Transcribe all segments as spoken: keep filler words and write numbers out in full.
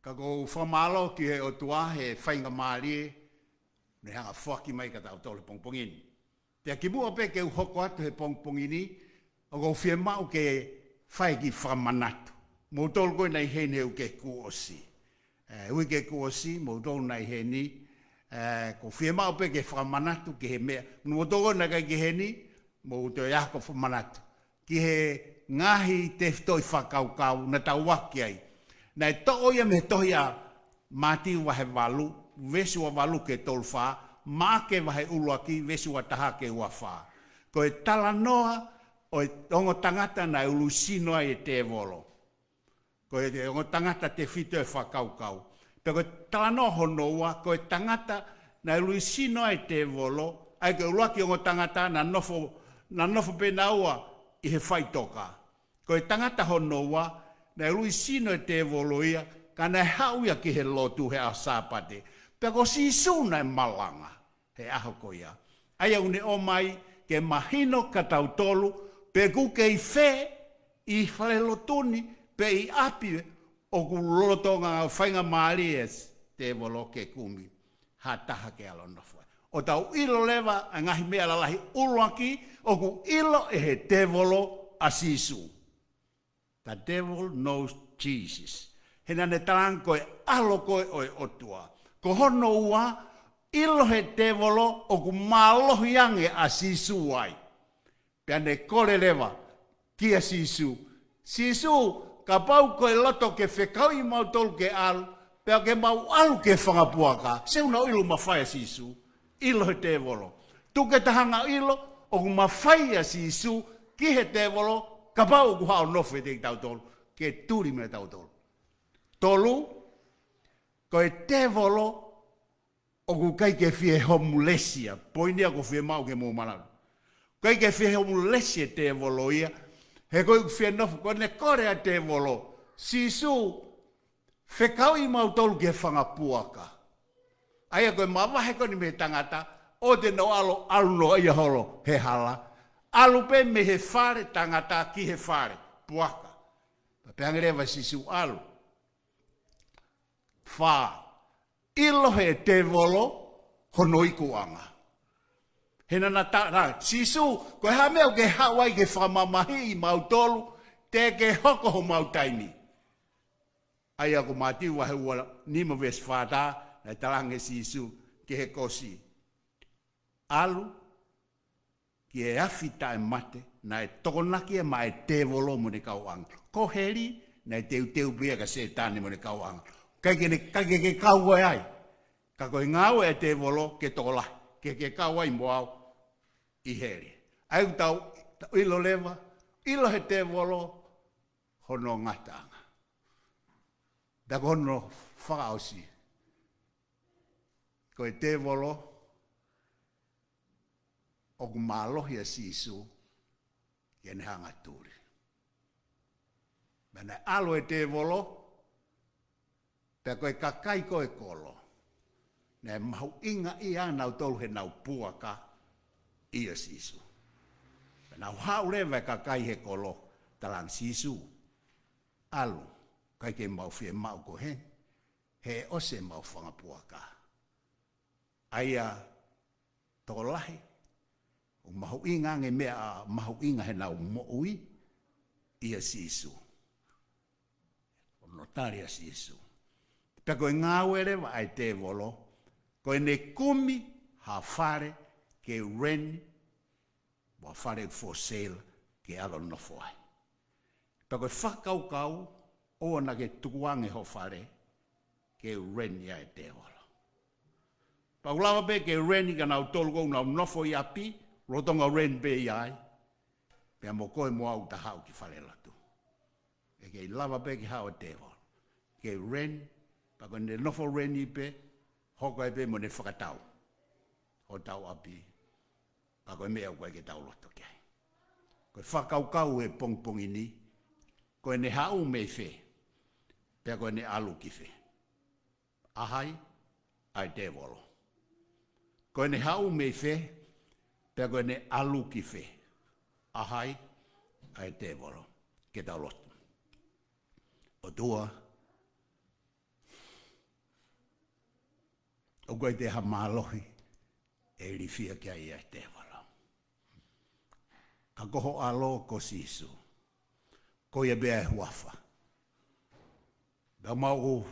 Ka ʻoku ou fakamālō ki he ʻOtua he faingamālie ne hanga ʻo foaki mai kiate kitautolu he pongipongi ni. Pea kimuʻa pē ke u hoko atu he pongipongi ni, ʻoku ou fiemaʻu ke fai e kiʻi fakamanatu. Moutolu ko ē naʻe ʻi heni he uike kuo ʻosi. ʻE, uike kuo ʻosi, moutolu naʻe ʻi heni, ʻe, ʻoku ou fiemaʻu pē ke fakamanatu ki he meʻa. Moutolu ko ē naʻe ʻikai ke ʻi heni, mou toe ako fakamanatu ki he ngaahi tefitoʻi fakakaukau naʻa tau ako ki ai. Naʻe toʻo ia mei he tohi ʻa Mātiu vahe valu, veesi ua valu ki he tolu fā, Maʻake vahe ʻuluaki, veesi ua taha ki he ua fā. Ko e talanoa ʻo e ongo tangata naʻe ului sino ai e tēvolo. Ko e ongo tangata tefito e fakakaukau. Pea ko e talanoa hono ua, ko e tangata naʻe ului sino ai e tēvolo, ʻa ia ko e ʻuluaki ongo tangata naʻa nofo, naʻa nofo pē naua ʻi he faʻitoka. Ko e tangata hono ua, naʻe ului sino e tēvolo ia, ka naʻe haʻu ia ki he lotu he ʻaho Sāpate. Pea ko Sīsū naʻe malanga he ʻaho ko ia. ʻA ia ʻoku ne ʻomai ke mahino kiate kitautolu, pe ʻoku kei fē ʻi falelotu ni, pe ʻi ʻapi, ʻoku lolotonga faingamālie e tēvolo ke kumi ha taha ke ʻalu ʻo nofo ai. ʻO tau ʻilo leva ʻa e ngaahi meʻa lalahi. ʻUluaki, ʻoku ʻilo ʻe he tēvolo ʻa Sīsū. The devil knows Jesus. He naʻa ne talaange ko e ʻAlo koe ʻo e ʻOtua. Ko hono ua, ʻilo ʻe he tēvolo ʻoku mālohi ange ʻa Sīsū ai. Pea ne kole leva kia Sīsū, Sīsū, kapau ʻoku ke loto ke fekauʻi kimautolu ke ʻalu, pea ke mau ʻalu ki he fanga puaka. Sio, naʻe ʻilo mafai ʻa Sīsū, ʻilo ʻe he tēvolo. Tuku ke ta hanga ʻo ʻilo ʻoku mafai ʻa Sīsū ki he tēvolo, kapau ʻoku haʻu ʻo nofo ʻiate kitautolu, ke tuli meiate kitautolu. Tolu, ko e tēvolo ʻoku ʻikai ke fie homeless ia, poini ia ʻoku fiemaʻu ke mou manatu. ʻIkai ke fie homeless e tēvolo ia, he ko e ʻoku fie nofo, ko ʻene kole ʻa e tēvolo, Sīsū, fekauʻi kimautolu ki he fanga puaka. ʻA ia ko e mavahe ko eni mei he tangata, ʻoua te nau ʻalu, ʻalu noaʻia holo he hala. ʻAlu pē mei he fale tangata ki he fale puaka. Pea pehē ange leva ʻe Sīsū, ʻalu. Fā, ʻilo ʻe he tēvolo hono ikuʻanga. He naʻa na ta-, na, Sīsū, ko e hā e meʻa ʻoku ke haʻu ai ke fakamamahiʻi kimautolu, teʻeki ke hoko homau taimi. ʻA ia ko Mātiu vahe ua nima veesi fā taha, naʻe talaange ʻe Sīsū ki he kosi, ʻalu ki he afi taʻemate, naʻe tokonaki ia maʻa e tēvolo mo ʻene kau ʻāngelo. Ko heli, naʻe teuteu pē ia kia Sētane mo ʻene kau ʻāngelo. ʻIkai ke ne, ʻikai ke ke kau ai. Ka ko e ngāue ʻa e tēvolo ke tokolahi, ke ke kau ai mo au ʻi heli. ʻA ia ʻoku tau, tau ʻilo leva, ʻilo ʻe he tēvolo hono ngataʻanga. Pea ko hono fakaʻosi, ko e tēvolo ʻoku mālohi ʻa Sīsū ke ne hanga ʻo tuli. Pea naʻe ʻalu e tēvolo, pea ko e kakai ko ē ʻo e kolo, naʻe mahuʻingaʻia ʻa nautolu heʻenau puaka ʻia Sīsū. Pea naʻe haʻu leva e kakai he kolo, talaange, Sīsū, ʻalu, ʻikai ke mau fiemaʻu koe heni, he ʻosi ʻemau fanga puaka. ʻA ia, tokolahi, ʻoku mahuʻinga ange e meʻa ʻoku mahuʻinga heʻenau moʻui ʻia Sīsū. Hono tali ʻa Sīsū. Pea ko e ngāue leva ʻa e tēvolo, ko ʻene kumi ha fale ke rent, mo ha fale for sale ke ʻalu ʻo nofo ai. Pea ko e fakakaukau, ʻoua naʻa ke tukuange ho fale ke rent ia ʻe he tēvolo. Pea ʻoku lava pē ke rent ia kia nautolu ʻoku nau nofo ʻi ʻapi, lolotonga rent pē ia ai. Pea mo koe mo au ʻoku ta haʻu ki falelotu. ʻE kei lava pē ke haʻu e tēvolo ke rent, pea ko ʻene nofo rent pē, hoko ai pē mo ʻene fakatau hotau ʻapi. Ka ko e meʻa ʻoku ʻikai ke tau loto ki ai. Ko e fakakaukau he pongipongi ni, ko ʻene haʻu mei fē, pea ko ʻene ʻalu ki fē. ʻA hai? ʻA e tēvolo. Ko ʻene haʻu mei fē, pea ko ʻene ʻalu ki fē. ʻA hai? ʻA e tēvolo. Ke tau lotu. ʻOtua, ʻoku ʻikai te ha mālohi ʻe ilifia ki ai ʻa e tēvolo. Ka ko ho ʻAlo ko Sīsū, ko ia pē ʻa e huafa. Pea mau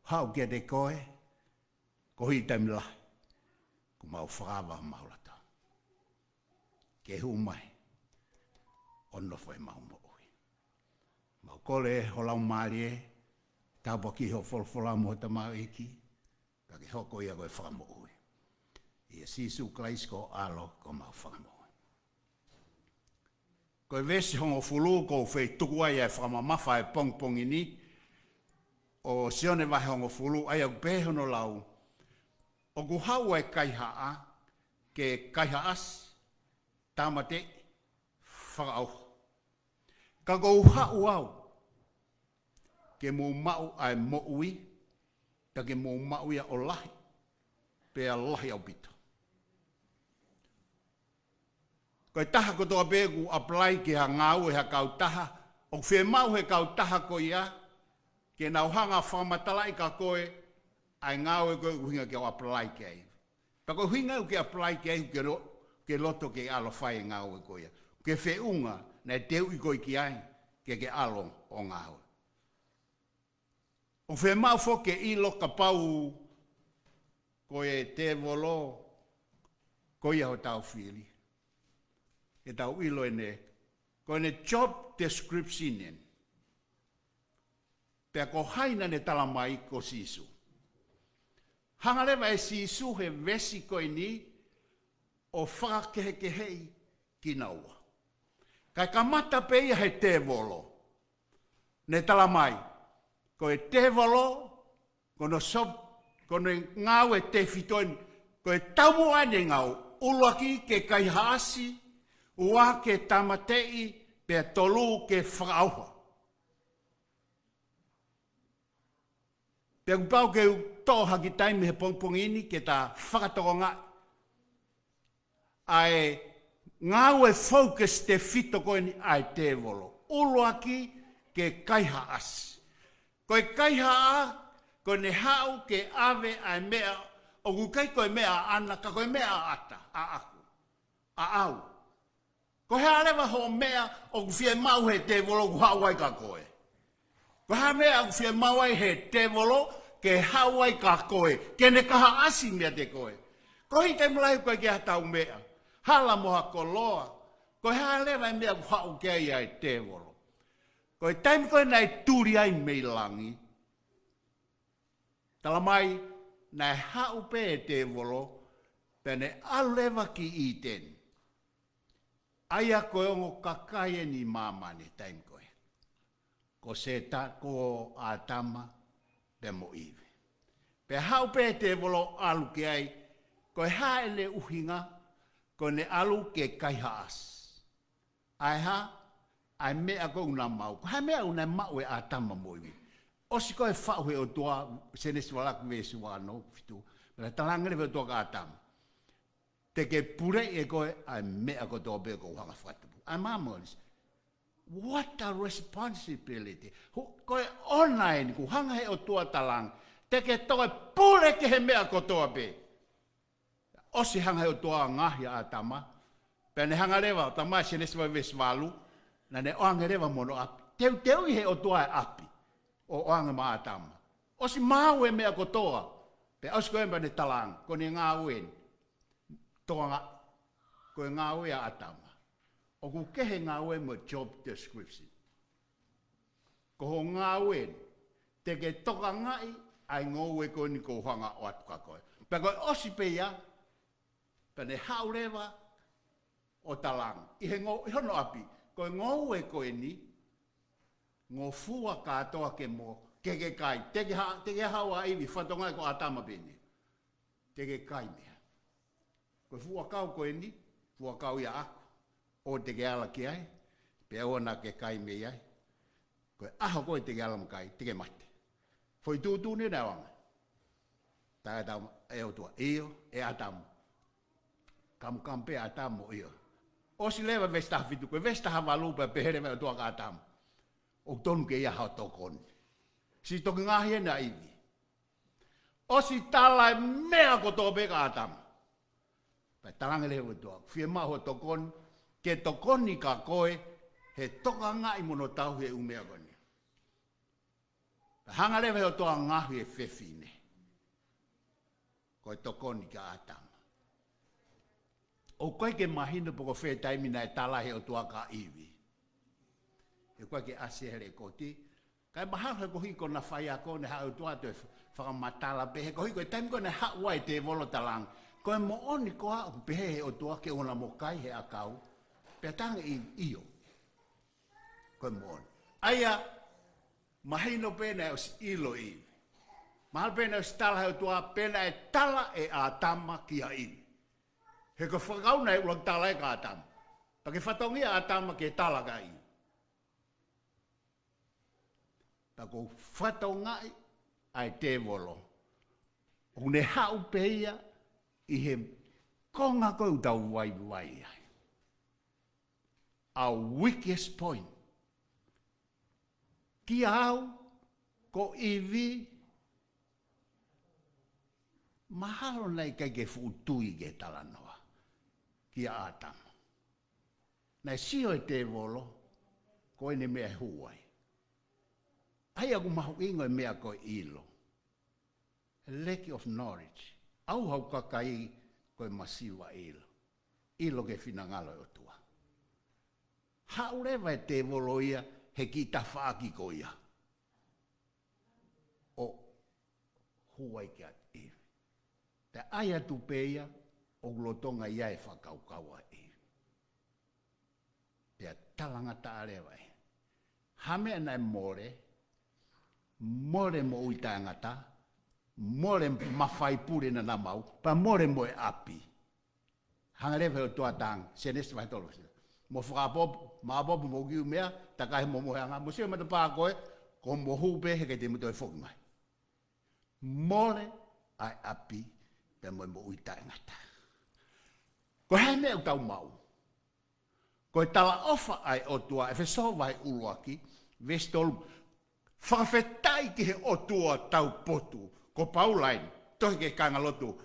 haʻu kiate koe, ko e taimi lahi kuo mau fakaava homau loto ke hū mai ʻo nofo ʻi heʻemau moʻui. Mau kole ho Laumālie, tāpuakiʻi ho folofola mo ho tamaioʻeiki, pea ke hoko ia ko e fakamoʻui. ʻIa Sīsū Kalaisi ko ho ʻAlo ko homau fakamoʻui. Ko e veesi hongofulu ʻoku ou fie tuku ai ʻa e fakamamafa ʻa e pongipongi ni, ʻo Sione vahe hongofulu, ʻa ia ʻoku pehē hono lau: ʻOku haʻu ʻa e kaihaʻa ke kaihaʻasi, tāmateʻi, fakaʻauha. Ka ʻoku ou haʻu au ke mou maʻu ʻa e moʻui, pea ke mou maʻu ia ʻo lahi, pea lahi ʻaupito. Ko e taha kotoa pē ʻoku apply ki ha ngāue ʻa e kautaha, ʻoku fiemaʻu ʻe he kautaha ko ia ke nau hanga ʻo fakamatalaʻi kia koe ʻa e ngāue ko ē ʻoku ʻuhinga ke apply ki ai. Pea ko e ʻuhinga ʻoku ke apply ki ai, ke lo-, ke loto ke ʻalu ʻo fai e ngāue ko ia. Ke feʻunga naʻe teuʻi koe ki ai, ke ke ʻalu ʻo ngāue. ʻOku fiemaʻu foki ke ʻilo kapau ko e tēvolo ko ia hotau fili, ke tau ʻilo ʻene, ko ʻene job description eni. Pea ko hai naʻa ne tala mai? Ko Sīsū. Hanga leva ʻe Sīsū he veesi ko eni ʻo fakakehekeheʻi kinaua. Kae kamata pē ia he tēvolo. Ne tala mai, ko e tēvolo, ko hono sop-, ko hono ngāue tefito eni, ko e taumuʻa ʻene ngāue, ʻuluaki ke kaihaʻasi, ua ke tāmateʻi, pea tolu ke fakaʻauha. Pea kuo pau ke u toʻo ha kiʻi taimi he pongipongi ni ke ta fakatokangaʻi ʻa e ngāue focus tefito ko eni ʻa e tēvolo. ʻUluaki ke kaihaʻasi. Ko e kaihaʻa, ko ʻene haʻu ke ʻave ʻa e meʻa, ʻoku ʻikai ko e meʻa ʻaʻana, ka ko e meʻa ʻaʻata, ʻaʻaku, ʻaʻau. Ko e hā leva hoʻo meʻa ʻoku fiemaʻu he tēvolo ʻoku haʻu ai kia koe? Ko e hā meʻa ʻoku fiemaʻu ai he tēvolo ke haʻu ai kia koe, ke ne kaihaʻasi meiate koe? Ko e taimi lahi ʻoku ʻikai ke ʻi ai haʻatau meʻa, hala mo ha koloa. Ko e hā leva e meʻa ʻoku haʻu ki ai ʻa e tēvolo? Ko e taimi ko ē naʻe tuli ai mei langi, tala mai, naʻe haʻu pē e tēvolo, pea ne ʻalu leva ki ʻĪteni. ʻA ia ko e ongo kakai eni ʻi māmani he taimi ko ē. Ko Sētane, ko ʻĀtama, pea mo ʻIvi. Pea haʻu pē e tēvolo ʻalu ki ai, ko e hā ʻene ʻuhinga? Ko ʻene ʻalu ke kaihaʻasi. ʻA e hā? ʻA e meʻa ko ē ʻoku na maʻu. Ko e hā e meʻa ʻoku na maʻu ʻe ʻĀtama mo ʻIvi? ʻOsi ko ē faʻu he ʻOtua, Sēnesi vahe ʻuluaki veesi uanoa fitu. Pea talaange leva ʻe he ʻOtua kia ʻĀtama, te ke puleʻi ʻe koe ʻa e meʻa kotoa pē kuo u hanga ʻo fakatupu. ʻA e māmani. What a responsibility. Hu-, ko e ʻofa eni kuo hanga he ʻOtua ʻo talaange, te ke toe pule ki he meʻa kotoa pē. ʻOsi hanga he ʻOtua ʻo ngaohi ʻa ʻĀtama. Pea ne hanga leva, ʻo talamai ʻe Sēnesi vahe veesi valu, naʻa ne ʻoange leva mo hono ʻapi. Teuteuʻi he ʻOtua e ʻapi ʻo ʻoange maʻa ʻĀtama. ʻOsi maʻu e meʻa kotoa. Pea ʻosi ko ē pea ne talaange, ko ʻene ngāue eni. Tokangaʻi, ko e ngāue ʻa ʻĀtama. ʻOku kehe e ngāue mo e job description. Ko hoʻo ngāue eni, te ke tokangaʻi ʻa e ngoue ko eni kuo u hanga ʻo ʻoatu kia koe. Pea ko e ʻosi pē ia, pea ne haʻu leva ʻo talaange ʻi he ngou-, ʻi hono ʻapi, ko e ngoue ko eni, ngofua kātoa ke mo, ke ke kai. Te ke ha-, te ke haʻu ʻa ʻIvi, fakatokangaʻi ko ʻĀtama pē eni. Te ke kai mei ai. Ko e fuʻu ʻakau ko eni, fuʻu ʻakau ia ʻaʻaku. ʻOua te ke ala ki ai, pea ʻoua naʻa ke kai mei ai. Ko e ʻaho ko ē te ke ala mo kai, te ke mate. Foʻi tuʻutuʻuni naʻe ʻoange. Tala ʻe ʻĀtama, ʻe ʻOtua, ʻio, ʻe ʻĀtama. Kamukamu pē ʻa ʻĀtama mo ʻio. ʻOsi leva veesi taha fitu, ko e veesi taha valu pea pehē leva ʻe he ʻOtua kia ʻĀtama, ʻoku totonu ke ʻi ai haʻo tokoni. Siʻi toki ngaohi eni ʻa ʻIvi. ʻOsi tala e meʻa kotoa pē kia ʻĀtama. Pea talaange leva ʻe he ʻOtua, fiemaʻu hoʻo tokoni, ke tokoni kia koe, he tokangaʻi mo hono tauhi e ʻū meʻa ko eni. Pea hanga leva ʻe he ʻOtua ʻo ngaohi e fefine ko e tokoni kia ʻĀtama. ʻOku ʻikai ke mahino pe ko fē taimi naʻe tala ʻe he ʻOtua kia ʻIvi. He ʻoku ʻikai ke ʻasi he lekooti. Kae mahalo he koeʻuhi ko ʻena faiako naʻe haʻu e ʻOtua ʻo toe fakamatala pē he koeʻuhi ko e taimi ko ē naʻe haʻu ai e tēvolo ʻo talaange, ko e moʻoni koā ʻoku pehē ʻe he ʻOtua ke ʻoua naʻa mo kai he ʻakau? Pea talaange ʻe ʻIvi, ʻio. Ko e moʻoni. ʻA ia, mahino pē naʻe ʻosi ʻilo ʻe ʻIvi. Mahalo pē naʻe ʻosi tala ʻe he ʻOtua pe naʻe tala ʻe ʻĀtama kia ʻIvi. He ko e fakaʻuhinga naʻe ʻuluaki tala ia kia ʻĀtama. Pea ke fatongia ʻa ʻĀtama ke tala kia ʻIvi. Pea ʻoku fatongiaʻi ʻa e tēvolo. ʻOku ne haʻu pē ia ʻi he konga ko ē ʻoku tau vaivai ai. Our weakest point. Kia au, ko ʻIvi, mahalo naʻe ʻikai ke fuʻu tui ki he talanoa kia ʻĀtama. Naʻe sio e tēvolo, ko ʻene meʻa ʻe hū ai. ʻA ia ʻoku mahuʻinga e meʻa ko e ʻilo. A lack of knowledge. ʻAuha ʻo e kakai ko e masiva ʻilo. ʻIlo ki he finangalo ʻo e ʻOtua. Haʻu leva e tēvolo ia he kiʻi tafaʻaki ko ia ʻo hū ai kia ʻIvi. Pea ʻai atu pē ia ʻoku lolotonga ʻi ai e fakakaukau ʻa ʻIvi. Pea talangataʻa leva ʻe ia. Ha meʻa naʻe mole, mole moʻui taʻengata, mole mafai pule naʻa na maʻu, pea mole mo e ʻapi. Hanga leva ʻe he ʻOtua ʻo talaange, Sēnesi vahe tolu. Mou fakapopo, maʻopoʻopo mo kiu meʻa, takai mo mohe anga, mo sio matapā ko ē, ko hoʻomou hū pē he ʻikai te mou toe foki mai. Mole ʻa e ʻapi, pea mo e moʻui taʻengata. Ko e hā e meʻa ʻoku tau maʻu? Ko e talaʻofa ʻa e ʻOtua, ʻEfesō vahe ʻuluaki, veesi tolu. Fakafetaʻi ki he ʻOtua taupotu, ko Paula eni, tohi ki he kāingalotu.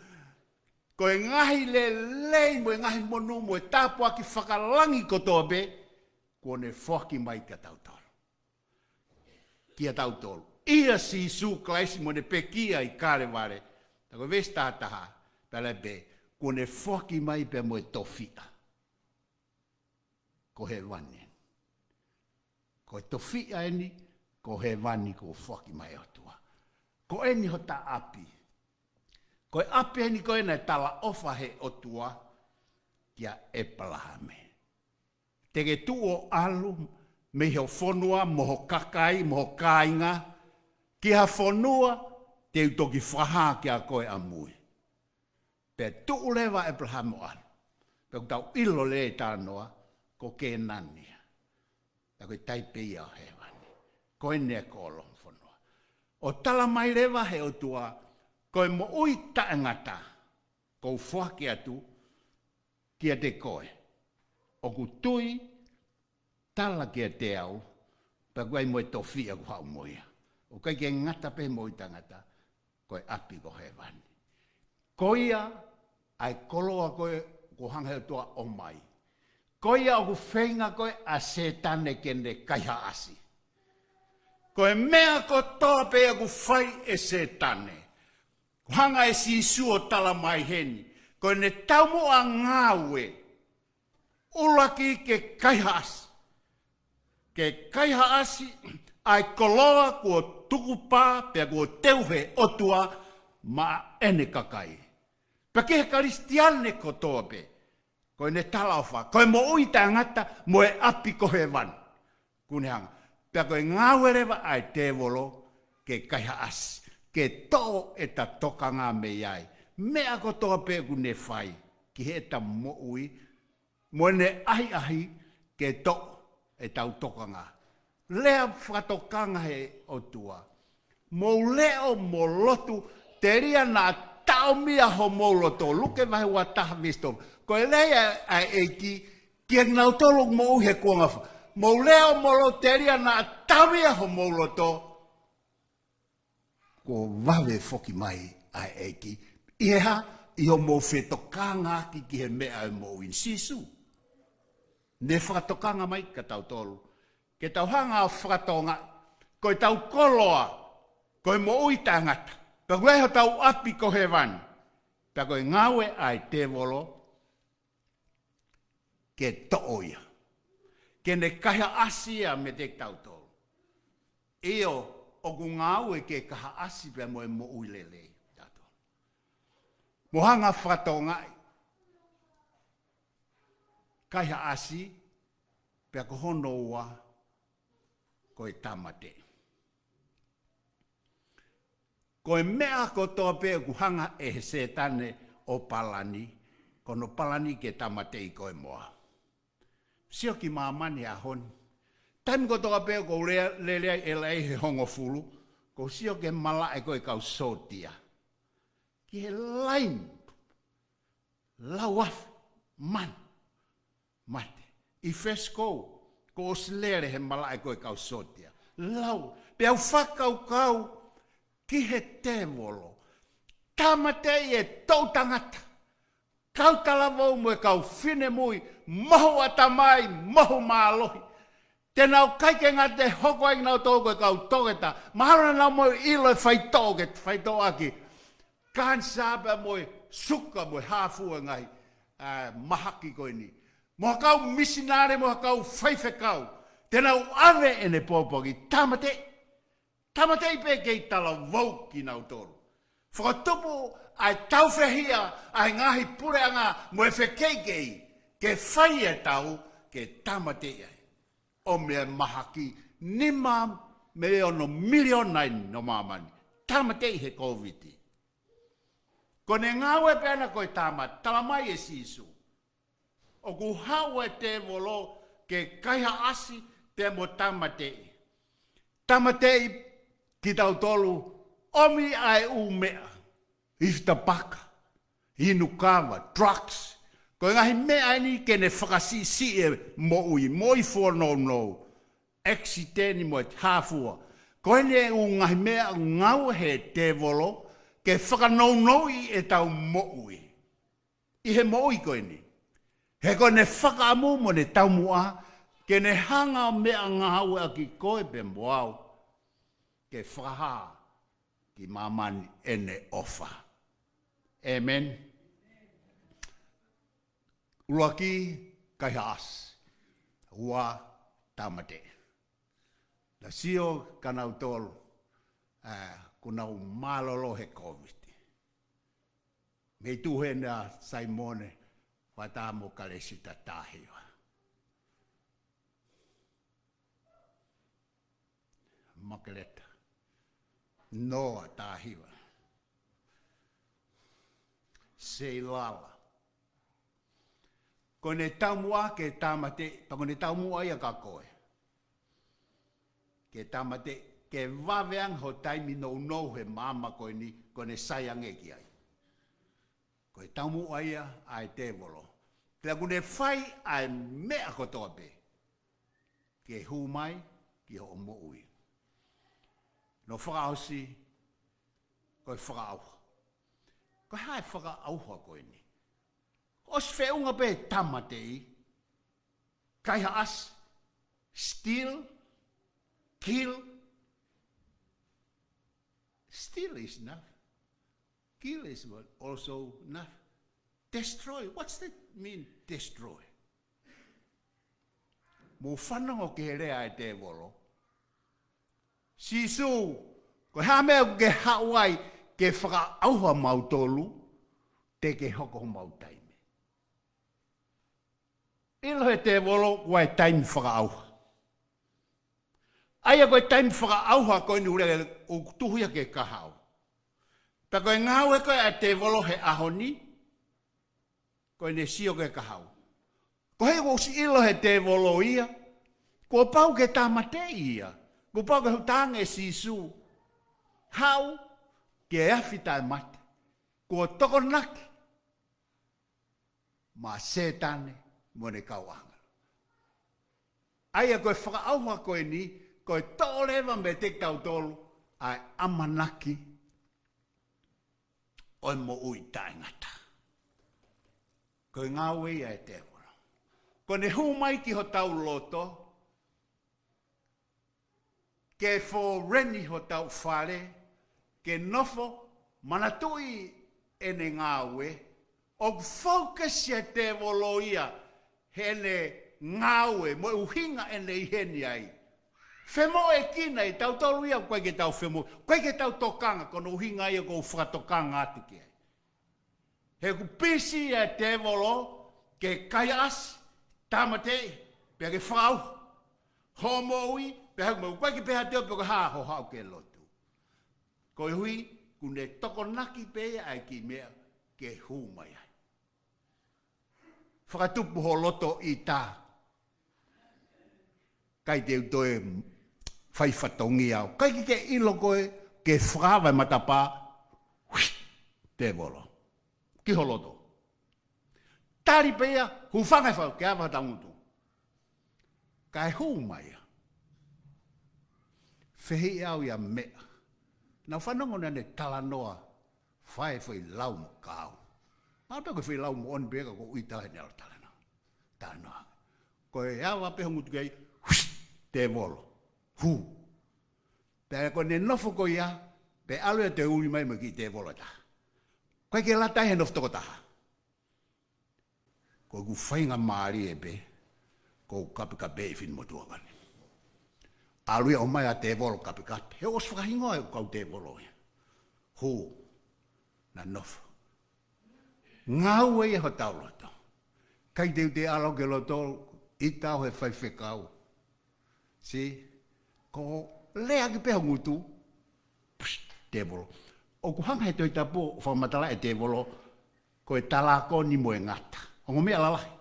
Ko e ngaahi lelei mo e ngaahi monū mo e tāpuaki fakalangi kotoa pē, kuo ne foaki mai kia tautolu. Kia tautolu. ʻIa Sīsū Kalaisi mo ʻene pekia ʻi Kalevale. Pea ko e veesi taha taha, pea lea pē, kuo ne foaki mai pea mo e tofiʻa. Ko hēvani. Ko e tofiʻa eni, ko hēvani kuo foaki mai ʻe he ʻOtua. Ko eni hota ʻapi. Ko e ʻapi eni ko ē naʻe talaʻofa ʻe he ʻOtua kia ʻĒpalahame. Te ke tuʻu ʻo ʻalu mei ho fonua, mo ho kakai, mo ho kāinga, ki ha fonua te u toki fakahā kiate koe ʻamui. Pea tuʻu leva ʻa ʻĒpalahame ʻo ʻalu. Pea ʻoku tau ʻilo lelei e talanoa, ko Kēnani ia. Pea ko e taipe ia ʻo hēvani. Ko eni e kolo fonua. ʻO tala mai leva ʻe he ʻOtua, ko e moʻui taʻengata, ʻoku ou foaki atu kiate koe. ʻOku tui, tala kiate au, pea ʻoku ʻi ai mo e tofiʻa ʻoku haʻu mo ia. ʻOku ʻikai ke ngata pē he moʻui taʻengata, ko e ʻapi ko hēvani. Ko ia, ʻa e koloa ko ē, kuo hanga ʻe he ʻOtua ʻo ʻomai. Ko ia ʻoku feinga ko ē ʻa Sētane ke ne kaihaʻasi. Ko e meʻa kotoa pē ʻoku fai ʻe Sētane. Kuo hanga ʻe Sīsū ʻo tala mai heni. Ko ʻene taumuʻa ngāue. ʻUluaki ke kaihaʻasi. Ke kaihaʻasi ʻa e koloa kuo tukupā pea kuo teu ʻe he ʻOtua maʻa ʻene kakai. Pea ki he Kalisitiane kotoa pē. Ko ʻene talaʻofa. Ko e moʻui taʻengata mo e ʻapi ko hēvani. Kuo ne hanga. Pea ko e ngāue leva ʻa e tēvolo ke kaihaʻasi. Ke toʻo ʻeta tokanga mei ai. Meʻa kotoa pē ʻoku ne fai. Ki heʻeta moʻui. Mo ʻene ʻahiʻahi ke toʻo ʻetau tokanga. Lea fakatokanga ʻa e ʻOtua. Mou leʻo mo lotu telia naʻa taʻomia homou loto. Luke vahe ua taha veesi tolu. Ko e lea ia ʻa e ʻEiki, kia kinautolu ʻoku moʻui he kuonga fā. Mou leʻo mo lotu telia naʻa taʻomia homou loto. Kuo vave foki mai ʻa e ʻEiki. ʻI he hā? ʻI hoʻomou fetokangaʻaki ki he meʻa ʻo e moʻui ni. Sīsū ne fakatokanga mai kia tautolu ke tau hanga ʻo fakatokangaʻi ko ʻetau koloa ko e moʻui taʻengata, pea ko e hotau ʻapi ko hēvani, pea ko e ngāue ʻa e tēvolo ke toʻo ia, ke ne kaihaʻasi ia meiate kitautolu. ʻIo, ʻoku ngāue ke kaihaʻasi pea mo e moʻui lelei tautolu. Mou hanga ʻo fakatokangaʻi, kaihaʻasi, pea ko hono ua, ko e tāmateʻi. Ko e meʻa kotoa pē ʻoku hanga ʻe he Sētane ʻo palani, ko hono palani ke tāmateʻi koe mo au. Sio ki māmani he ʻaho ni. Taimi kotoa pē ʻoku ou lea-, lele ai ʻe lahi he hongofulu, ʻoku ou sio ki he malaʻe ko ē ʻa e kau sōtia. Ki he laine, lau afe mano mate. ʻI Fesikou, kuo u ʻosi lele he malaʻe ko ē ʻa e kau sōtia. Lau, pea u fakakaukau ki he tēvolo. Tāmateʻi e toʻu tangata, kau talavou mo e kau finemui, mohu ʻatamai, mohu mālohi. Te nau ʻikai ke ngata, hoko ai kinautolu ko e kau toketā. Mahalo naʻa nau moʻui ʻilo e faitoʻo ke faitoʻo ʻaki. Kanisā pea mo e suka mo e hā fua e ngaahi, ā, mahaki ko eni. Mo ha kau misinale, mo ha kau faifekau. Te nau ʻave ʻene pōpoaki, tāmateʻi. Tāmateʻi pē kei talavou kinautolu. Fakatupu ʻa e tāufehiʻa ʻa e ngaahi puleʻanga mo e fekeʻikeʻi, ke fai e tau ke tāmateʻi ai. ʻO meʻa mahaki, nima mei ono miliona ʻi māmani. Tāmateʻi he Kōviti. Ko ʻene ngāue pē ʻana ko e tāmateʻi, talamai ʻe Sīsū. ʻOku haʻu e tēvolo ke kaihaʻasi pea mo tāmateʻi. Tāmateʻi kitautolu, ʻomi ʻa e ʻū meʻa, ifi tapaka, inu kava, drugs. Ko e ngaahi meʻa eni ke ne fakasiʻisiʻi e moʻui, moʻui fua nounou, ʻekisiteni mo e hā fua. Ko eni e ʻū ngaahi meʻa ʻoku ngāue he tēvolo ke fakanounouʻi ʻetau moʻui. ʻI he moʻui ko eni. He ko ʻene fakaʻamu mo ʻene taumuʻa, ke ne hanga ʻo meʻangāueʻaki koe pea mo au, ke fakahā ki māmani ʻene ʻofa. ʻĒmeni. ʻUluaki, kaihaʻasi. Ua, tāmateʻi. Naʻa sio kinautolu, ā, kuo nau mālōlō he Kōviti. Mei tuʻu heni ʻa Saimone, Fata mo Kalesita Tahiva. Makeleta. Noa Tahiva. Seilala. Ko ʻene taumuʻa ke tāmateʻi, pea ko ʻene taumuʻa ia kia koe. Ke tāmateʻi, ke vave ange ho taimi nounou he māmani ko eni, ko ʻene sai ange ki ai. Ko e taumuʻa ia ʻa e tēvolo. Pea kuo ne fai ʻa e meʻa kotoa pē ke hū mai ki hoʻo moʻui. Hono fakaʻosi, ko e fakaʻauha. Ko e hā e fakaʻauha ko eni? ʻOsi feʻunga pē tāmateʻi, kaihaʻasi, steal, kill. Steal is enough. Kill is what also enough. Destroy. What's that mean, destroy? Mou fanongo ki he lea ʻa e tēvolo. Sīsū, ko e hā e meʻa ʻoku ke haʻu ai ke fakaʻauha mautolu, teʻeki hoko homau taimi. ʻIlo he tēvolo, ʻoku ʻi ai e taimi fakaʻauha. ʻA ia ko e taimi fakaʻauha ko eni ʻoku lele ʻoku tuhu ia ki he kahaʻu. Pea ko e ngāue ko ē ʻa e tēvolo he ʻaho ni, ko ʻene sio ki he kahaʻu. Ko e hā ʻoku ʻosi ʻilo he tēvolo ia, kuo pau ke tāmateʻi ia. Kuo pau ke hū ange ʻa Sīsū. Haʻu ki he afi taʻemate. Kuo tokonaki maʻa Sētane mo ʻene kau ʻāngelo. ʻA ia ko e fakaʻauha ko eni, ko e toʻo leva meiate kitautolu ʻa e ʻamanaki ʻo e moʻui taʻengata. Ko e ngāue ia ʻa e tēvolo. Ko ʻene hū mai ki hotau loto, ke foreni hotau fale, ke nofo, manatuʻi ʻene ngāue, ʻoku focus ʻa e tēvolo ia, heʻene ngāue, mo e ʻuhinga ʻene ʻi heni ai. Femoʻuekina ʻe tautolu ia, ʻoku ʻikai ke tau femoʻu, ʻoku ʻikai ke tau tokanga, ko hono ʻuhinga ia ʻoku ou fakatokanga atu ki ai. He ʻoku pisi ʻa e tēvolo ke kaihaʻasi, tāmateʻi, pea ke fau. Hoʻo moʻui, pea he ʻoku ʻikai ke pehē atu pē ko e hā hoʻo haʻu ke lotu. Koeʻuhi, ʻoku ne tokonaki pē ia ʻa e kiʻi meʻa ke hū mai ai. Fakatupu ho loto ʻita. ʻIkai te u toe fai fatongia au. ʻIkai ke ke ʻilo koe, ke fakaava e matapā, hui, tēvolo. Ki ho loto. Tali pē ia, hūfanga e fau, ke ava ha tangutu. Kae hū mai ia. Fehiʻa au ia meʻa. Naʻa ku fanongo naʻa ne talanoa, fai foʻi lau mo kau. Mahalo pē ko e foʻi lau moʻoni pē ka ʻoku ou ʻita he ne ʻalu talanoa. Talanoa. Ko e ava pē ho ngutu ki ai, hui, tēvolo. Hū. Pea ko ʻene nofo ko ia, pea ʻalu ia ʻo toe ui mai mo e kiʻi tēvolo ʻe taha. ʻIkai ke lata ai he nofo toko taha. Ko ʻeku faingamālie pē, ʻoku ou kapekapeʻi e finemotuʻa ko eni. ʻAlu ia ʻo ʻomai ʻa e tēvolo kapekape. He ʻosi fakahingoa ʻe he kau tēvolo ia. Hū, naʻa nofo. Ngāue ia hotau loto. ʻIkai te u toe ʻalu ki loto, ʻita au he faifekau. See? Ko e lea ki pē ho ngutu, psh, tēvolo. ʻOku hanga he Tohi Tapu ʻo fakamatalaʻi e tēvolo, ko e talākoni mo e ngata. Ongo meʻa lalahi.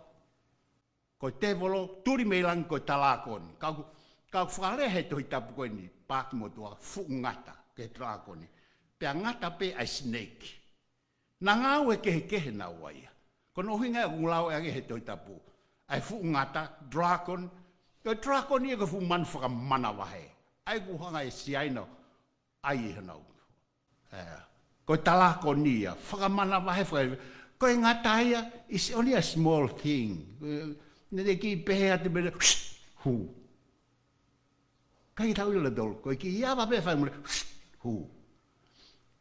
Ko e tēvolo, tuli mei langi ko e talākoni. Ka ʻoku, ka ʻoku fakalea he Tohi Tapu ko eni, paaki motuʻa, fuʻu ngata, ki he talākoni. Pea ngata pē ʻa e snake. Naʻa ngāue kehekehe naua ia. Ko hono ʻuhinga ia ʻoku lau ʻe he Tohi Tapu. ʻA e fuʻu ngata, dragon. Ko e dragon ia ko e fuʻu manu fakamanavahē. ʻA ia ʻoku hanga ʻe Siaina ʻo ʻai ʻi honau. Ē, ko e talākoni ia, fakamanavahē, faka-, ko e ngata ia, is only a small thing. Ē, naʻe kiʻi pehē atu pē, hū. ʻIkai ke tau ʻilo ʻe tautolu, ko e kiʻi ava pē fai mole, hū.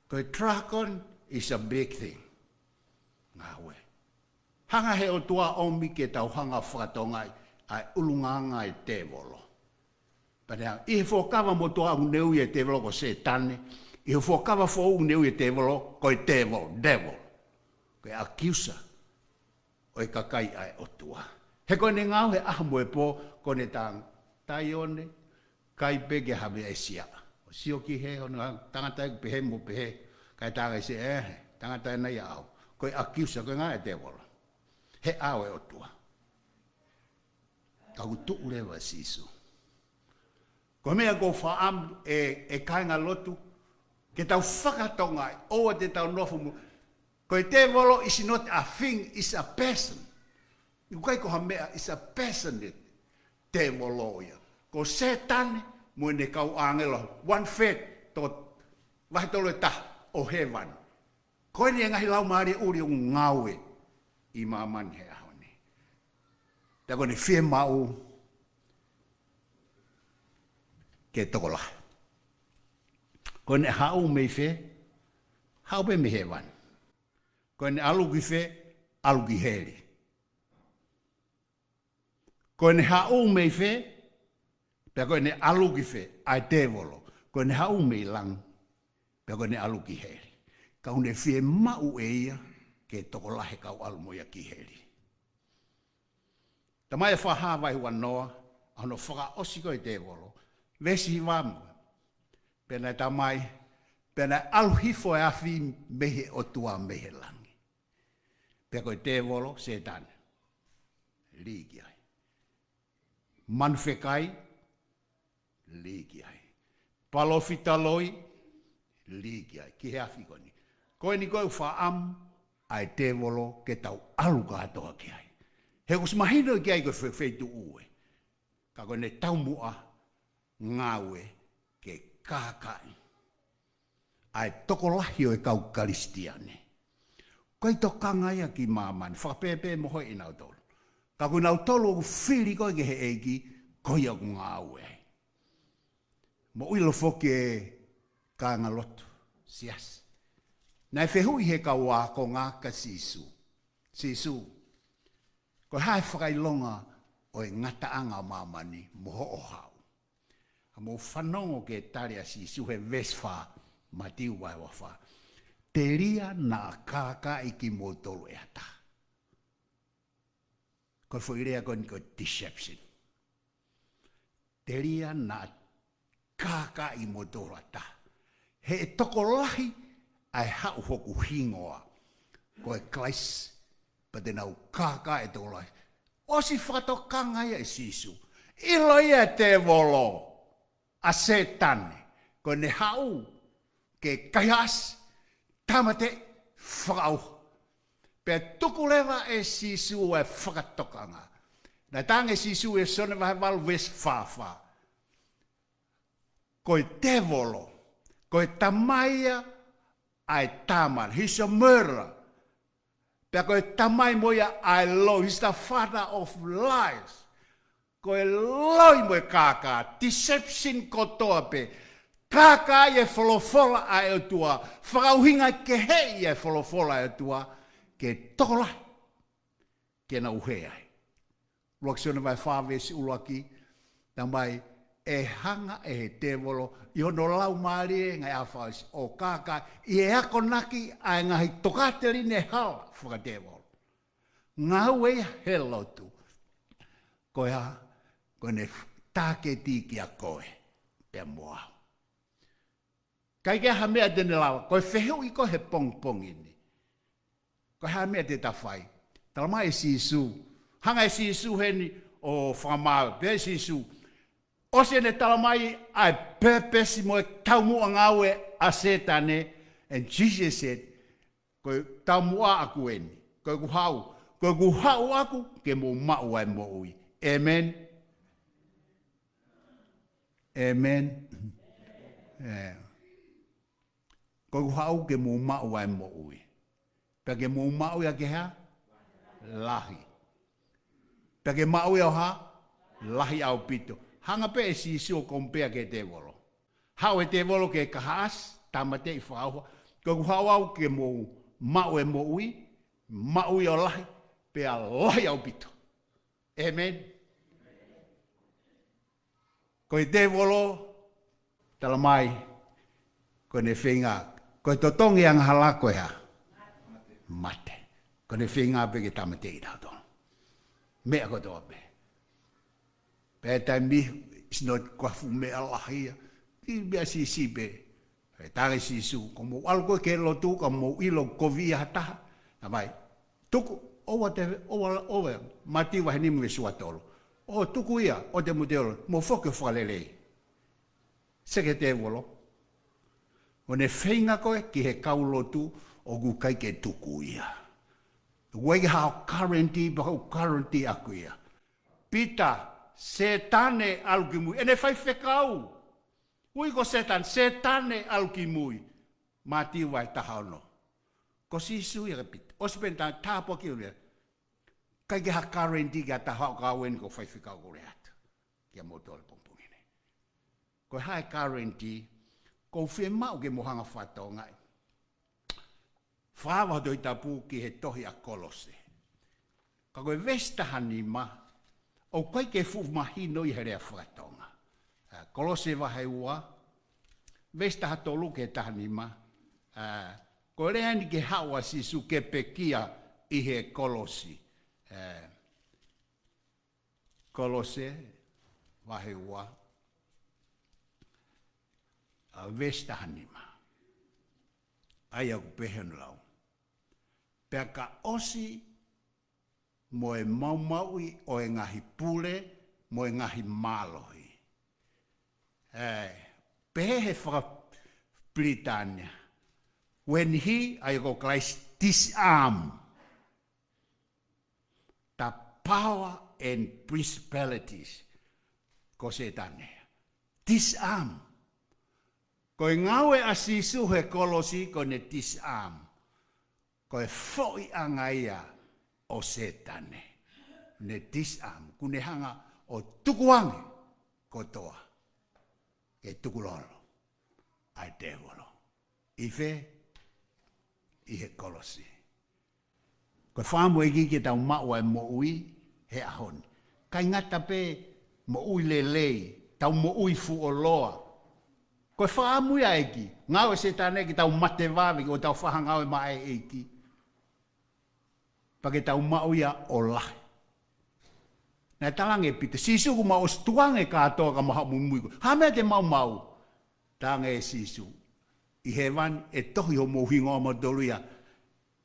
Ko e dragon is a big thing. Ngāue. Hanga he ʻOtua ʻo ʻomi ke tau hanga fakatokangaʻi ʻa e ʻulungaanga ʻa e tēvolo. Pea ʻi he fuakava motuʻa ʻoku ne ui e tēvolo ko Sētane, ʻi he fuakava foʻou ʻoku ne ui e tēvolo ko e devil, devil. Ko e accuser ʻo e kakai ʻa e ʻOtua. He ko ʻene ngāue he ʻaho mo e pō, ko ʻene tang-, tai one, kai pē ke hame ʻe Sia. ʻO sio ki he hono tangata ʻoku pehē mo pehē, kae tangata ʻe Sia, ē, tangata ena ia au. Ko e accuser, ko e ngāue ʻa e tēvolo. He ʻao ʻo e ʻOtua. Ka ʻoku tuʻu leva ʻa Sīsū. Ko e meʻa ʻoku ou fakaʻamu ʻe, ʻe kāinga lotu, ke tau fakatokangaʻi, ʻoua te tau nofo mo, ko e tēvolo is not a thing, is a person. ʻOku ʻikai ko ha meʻa, is a person ʻa e tēvolo ia. Ko Sētane mo ʻene kau ʻāngelo, one third, toko vahe tolu ʻe taha ʻo hēvani. Ko eni e ngaahi laumālie ʻuli ʻoku ngāue ʻi māmani he ʻaho ni. Pea ko ʻene fiemaʻu ke tokolahi. Ko ʻene haʻu mei fē, haʻu pē mei hēvani. Ko ʻene ʻalu ki fē, ʻalu ki heli. Ko ʻene haʻu mei fē, pea ko ʻene ʻalu ki fē, ʻa e tēvolo. Ko ʻene haʻu mei langi, pea ko ʻene ʻalu ki heli. Ka ʻoku ne fiemaʻu ʻe ia ke tokolahi e kau ʻalu mo ia ki heli. Talamai ʻe Fakahā vahe uanoa, ʻa hono fakaʻosi ko ē ʻa e tēvolo. Veesi hiva mo. Pea naʻe talamai, pea naʻe ʻalu hifo e afi mei he ʻOtua mei he langi. Pea ko e tēvolo, Sētane. Lī ki ai. Manu fekai, lī ki ai. Palōfita loi, lī ki ai. Ki he afi ko eni. Ko eni ko e ʻoku fakaʻamu ʻa e tēvolo ke tau ʻalu kātoa ki ai. He ʻoku ʻosi mahino ki ai ko e fe-, feituʻu ē. Ka ko ʻene taumuʻa ngāue ke kākaaʻi ʻa e tokolahi ʻo e kau Kalisitiane. Ko e tokanga ia ki māmani, fakapēpē mo hoʻi ʻe nautolu. Ka ko nautolu ʻoku fili ko ē ki he ʻEiki, ko ia ʻoku ngāue ai. Mou ʻilo foki e kāingalotu, siasi. Naʻe fehuʻi he kau ākonga kia Sīsū. Sīsū, ko e hā e fakaʻilonga ʻo e ngataʻanga ʻo māmani mo hoʻo haʻu? Ka mou fanongo ki he tali ʻa Sīsū he veesi fā, Mātiu vahe ua fā. Telia naʻa kākaaʻi kimoutolu ʻe ha taha. Ko e foʻi lea ko eni ko e deception. Telia naʻa kākaaʻi kimoutolu ʻe ha taha. He ʻe tokolahi ʻa e haʻu hoku hingoa, ko e Kalaisi, pea te nau kākaaʻi e tokolahi. ʻOsi fakatokanga ia ʻe Sīsū. ʻIlo ia ʻe tēvolo, ʻa Sētane, ko ʻene haʻu ke kaihaʻasi, tāmateʻi, fakaʻauha. Pea tuku leva ʻe Sīsū e fakatokanga. Naʻe talaange ʻe Sīsū ʻi Sione vahe valu veesi fā fā, ko e tēvolo, ko e tamai ia ʻa e tama, he's a murderer. Pea ko e tamai mo ia ʻa e loi, he's the father of lies. Ko e loi mo e kākā, deception kotoa pē. Kākaaʻi e folofola ʻa e ʻOtua, fakaʻuhinga keheʻi e folofola ʻa e ʻOtua, ke tokolahi, ke nau hē ai. ʻUluaki Sione vahe fā veesi ʻuluaki, talamai, ʻe hanga ʻe he tēvolo, ʻi hono laumālie ngaahi ʻaho fakaʻosi, ʻo kākaaʻi e akonaki ʻa e ngaahi tokāteline hala fakatēvolo. Ngāue ia he lotu. Ko ia, ko ʻene f-, tāketi kia koe, pea mo au. ʻIkai ke ʻi ai ha meʻa te ne lava, ko e fehuʻi ko ē he pongipongi ni. Ko e hā e meʻa te ta fai? Talamai ʻe Sīsū. Hanga ʻe Sīsū heni ʻo fakamaau, pehē ʻe Sīsū. ʻOsi ʻene talamai ʻa e pēpesi mo e taumuʻa ngāue ʻa Sētane, and Jesus said, ko e taumuʻa ʻaku eni, ko ʻeku haʻu, ko ʻeku haʻu ʻaku ke mou maʻu ʻa e moʻui. ʻĒmeni. ʻĒmeni. ʻĒ. Ko ʻeku haʻu ke mou maʻu ʻa e moʻui. Pea ke mou maʻu ia ke hā? Lahi. Pea ke maʻu ia ʻo hā? Lahi ʻaupito. Hanga pē ʻe Sīsū ʻo compare ki he tēvolo. Haʻu e tēvolo ke kaihaʻasi, tāmateʻi, fakaʻauha. Ko ʻeku haʻu au ke mou maʻu e moʻui, maʻu ia ʻo lahi, pea lahi ʻaupito. ʻĒmeni. Ko e tēvolo, talamai, ko ʻene feinga, ko e totongi angahala ko e hā? Mate. Ko ʻene feinga pē ke tāmateʻi kitautolu. Meʻa kotoa pē. Pea taimi, it's not ko ha fuʻu meʻa lahi ia. Kiʻi meʻa siʻisiʻi pē. ʻE talaange ʻe Sīsū, ko hoʻomou ʻalu ko ē ki he lotu, ka mou ʻilo ʻoku kovi ʻe ha taha. Talamai, tuku, ʻoua te, ʻoua, ʻoua, Mātiu vahe nima veesi ua tolu. ʻO tuku ia, ʻoua te mou toe ʻilo, mou foki ʻo fakalelei. Sio ki he tēvolo. ʻO ne feinga ko ē ki he kau lotu ʻoku ʻikai ke tuku ia. ʻOku ʻikai ke hao guarantee, pea ko e guarantee ʻaku ia. Pita, Sētane ʻalu ki mui. ʻEne faifekau. Ui ko Sētane, Sētane ʻalu ki mui. Mātiu vahe taha ono. Ko Sīsū ia ka Pita. ʻOsi pē ʻene tā-, tāpuaki ʻo lea. ʻIkai ke ha guarantee ki ha taha ʻo kau eni ko faifekau ko lea atu. Kia moutolu pongipongi ni. Ko e hā e guarantee, ʻoku ou fiemaʻu ke mou hanga fakatokangaʻi. Fakaava hoʻo Tohi Tapu ki he tohi ʻa Kolose. Ka ko e veesi taha nima, ʻoku ʻikai ke fuʻu mahino ia he lea faka-Tonga. Ā, Kolose vahe ua, veesi taha tolu ki he taha nima, ā, ko e lea eni ki he haʻu ʻa Sīsū ke pekia ʻi he kolosi. Ā, Kolose vahe ua, ā, veesi taha nima. ʻA ia ʻoku pehē hono lau. Pea ka ʻosi mo e maumauʻi ʻo e ngaahi pule, mo e ngaahi mālohi. Ē, pehē he faka-Pilitānia. When he, ʻa ia ko Christ, disarm the power and principalities. Ko Sētane. Disarm. Ko e ngāue ʻa Sīsū he kolosi ko ʻene disarm. Ko e foʻiʻanga ia ʻo Sētane. Ne disarm, kuo ne hanga ʻo tukuange kotoa ke tukulolo ʻa e tēvolo. ʻI fē? ʻI he kolosi. Ko e fakaʻamu ʻa e ʻEiki ke tau maʻu ʻa e moʻui he ʻaho ni. ʻIkai ngata pē moʻui lelei, tau moʻui fuoloa. Ko e fakaʻamu ia ʻa e ʻEiki, ngāue ʻa Sētane ke tau mate vave, ʻo tau fakangāue maʻa e ʻEiki. Pea ke tau maʻu ia ʻo lahi. Naʻe talaange ʻe Pita, Sīsū, kuo mau ʻosi tukuange kātoa ka mau haʻu muimui koe. Hā e meʻa te mau maʻu? Talaange ʻe Sīsū, ʻi hēvani ʻe tohi homou hingoa mautolu ia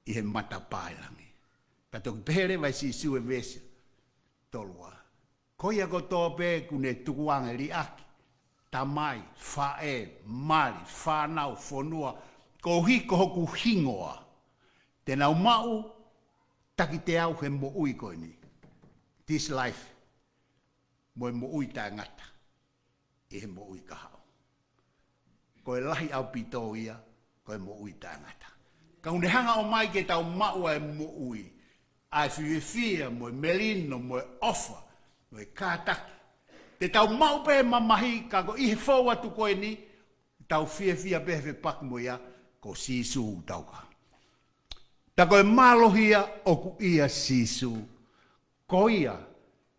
ʻi he matapā ʻo langi. Pea toki pehē leva ʻe Sīsū ʻi he veesi tolu ua, ko ia kotoa pē kuo ne tukuange, liʻaki, tamai, faʻē, mali, fānau, fonua, koeʻuhi ko hoku hingoa, te nau maʻu taki teau he moʻui ko eni, this life, mo e moʻui taʻengata ʻi he moʻui kahaʻu. Ko e lahi ʻaupito ia, ko e moʻui taʻengata. Ka kuo ne hanga ʻo ʻomai ke tau maʻu ʻa e moʻui, ʻa e fiefia, mo e melino, mo e ʻofa, mo e kātaki. Te tau maʻu pē mamahi, ka ko e fou atu ko eni, tau fiefia pē he fepaki mo ia, ko Sīsū ʻoku tau kau. Ta ko e mālohi ia ʻoku ʻia Sīsū, ko ia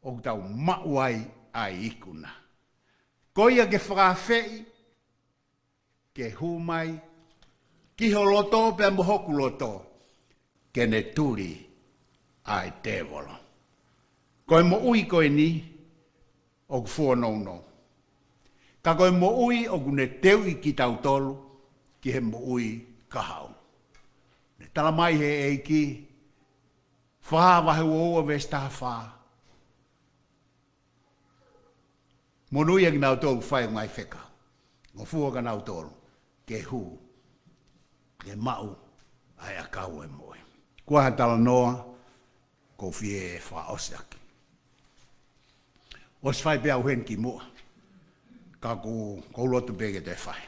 ʻoku tau maʻu ai ʻa e ikuna. Ko ia ke fakaafeʻi ke hū mai ki ho loto pea mo hoku loto, ke ne tuli ʻa e tēvolo. Ko e moʻui ko eni ʻoku fuonounou. Ka ko e moʻui ʻoku ne teuʻi kitautolu ki he moʻui kahaʻu. Ne talamai ʻe he ʻEiki, Fakahā vahe ua ua veesi taha fā, monūʻia kinautolu ʻoku fai ʻa e ngaahi fekau. Ngofua kinautolu ke hū, ke maʻu ʻa e ʻakau ʻo e moʻui. Ko e hā e talanoa ʻoku ou fie fakaʻosi ʻaki? ʻOsi fai pē au heni kimuʻa, ka ʻoku ou loto pē ke toe fai.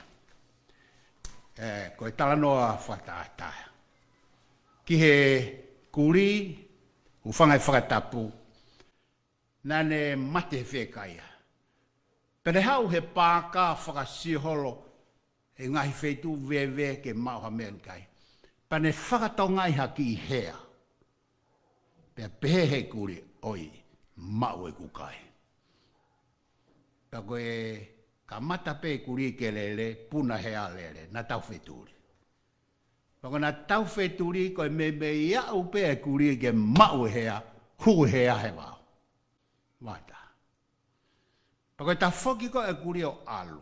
Ē, ko e talanoa fakatātā ki he kulī, hūfanga he fakatapu, naʻa ne mate he fiekaia. Pea ne haʻu he paaka fakasiʻi holo he ngaahi feituʻu veve ke maʻu ha meʻa ke kai. Pea ne fakatokangaʻi ha kiʻi hea. Pea pehē ʻe he kulī, ʻoi, maʻu ʻeku kai. Pea ko e kamata pē kulī ke lele, puna hea lele, naʻa tau fetuli. Pea ko ʻena tau fetuli, ko e meimei aʻu pē ʻa e kulī ke maʻu e hea, hū e hea he vao. Mata. Pea ko e tafoki ko ē ʻa e kulī ʻo ʻalu,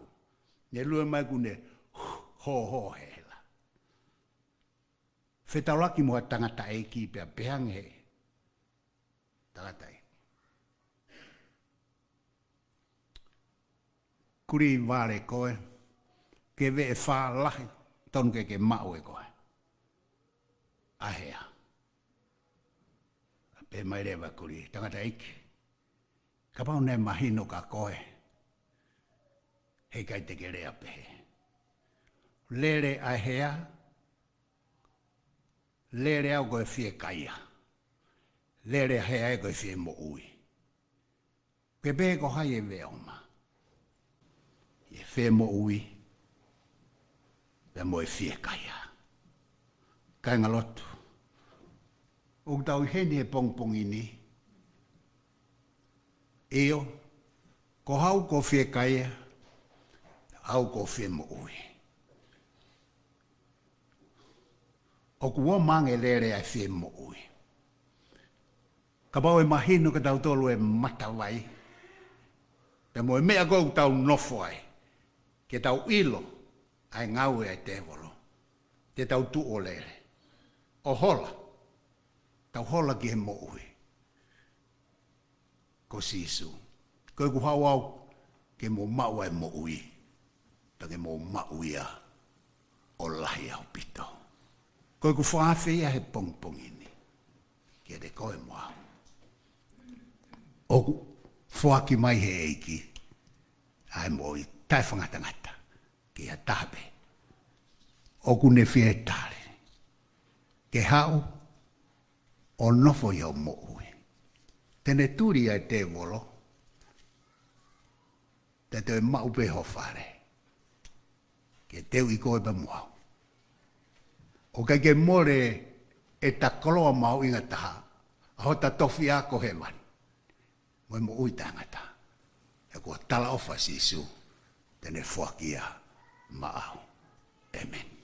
ne lue mai kuo ne hōhō hela. Fetaulaki mo ha tangataʻeiki pea pehē ange ʻe he tangataʻeiki, kulī vale koe, ke veʻe fā lahi, tonu ke ke maʻu ʻe koe ʻa e hea. Pehē mai leva e kulī, tangataʻeiki, kapau naʻe mahino kia koe, heʻikai te ke lea pehē. Lele ʻa e hea, lele au ko e fiekaia. Lele ʻa e hea ko e fiemoʻui. Ke pehē ko hai ʻe veʻe ʻo ma. ʻI he fiemoʻui, pea mo e fiekaia. Kāingalotu, ʻoku tau ʻi heni he pongipongi ni. ʻIo, ko au ko e fiekaia, au ko e fiemoʻui. ʻOku ʻomai ange lele ʻa e fiemoʻui. Kapau ʻe mahino kia tautolu e matavai, pea mo e meʻa ko ē ʻoku tau nofo ai, ke tau ʻilo ʻa e ngāue ʻa e tēvolo, te tau tuʻu ʻo lele, ʻo hola, tau hola ki he moʻui. Ko Sīsū. Ko ʻeku haʻu au ke mou maʻu ʻa e moʻui, pea ke mou maʻu ia ʻo lahi ʻaupito. Ko ʻeku fakaafe ia he pongipongi ni kiate koe mo au. ʻOku foaki mai ʻe he ʻEiki ʻa e moʻui taʻefakangatangata ki ha taha pē ʻoku ne fie tali, ke haʻu ʻo nofo ʻi hoʻo moʻui. Te ne tuli ʻa e tēvolo, te te maʻu pē ho fale. Ke teuʻi koe pea mo au. ʻOku ʻikai ke mole ʻeta koloa mahuʻinga taha, ʻa hota tofiʻa ko hēvani. Mo e moʻui taʻengata. He kuo talaʻofa ʻa Sīsū, te ne foaki ia maʻau. ʻĒmeni.